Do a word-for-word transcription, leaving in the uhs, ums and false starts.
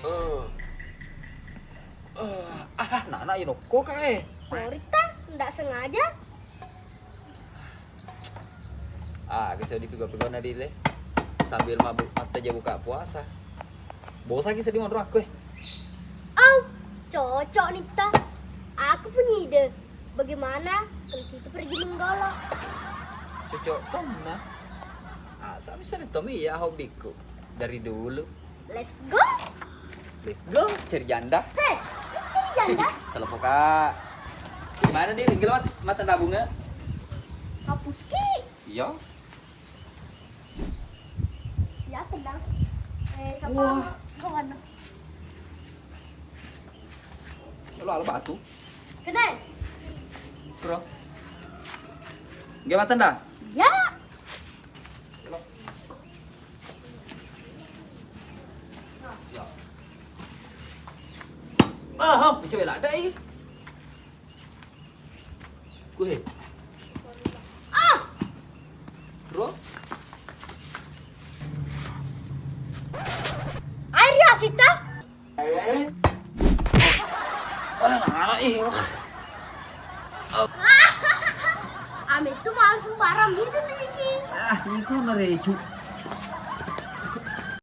Eh. Eh, ah, nana inokko kae. Sorry ta, ndak sengaja. Ah, bisa dipego-pego na dile. Sambil mabuk mata aja buka puasa. Bosa ki sedih monro aku eh. Oh, cocok nih ta. Aku punya ide. Bagaimana kalau kita pergi menggolok? Cocok tonna. Ah, sama bisa nih Tommy ya hobiku dari dulu. Let's go. Let's go, cari janda. Hei, cari janda? Salah poka. Gimana nih, ringgil mat mata nabunga? Hapus ki. Iya. Ya tenang. Eh, siapa? Wah. Kawan. Lo ala batu. Kenal. Bro. Gimana tenda? Ya. Ah, oh, cewek ladai. Kuhe. Ah! Bro. Air ya, Sita? Ah, nana, ih. Ame tu malah sembarang itu tuh, Iki. Ah, ini kok merecu.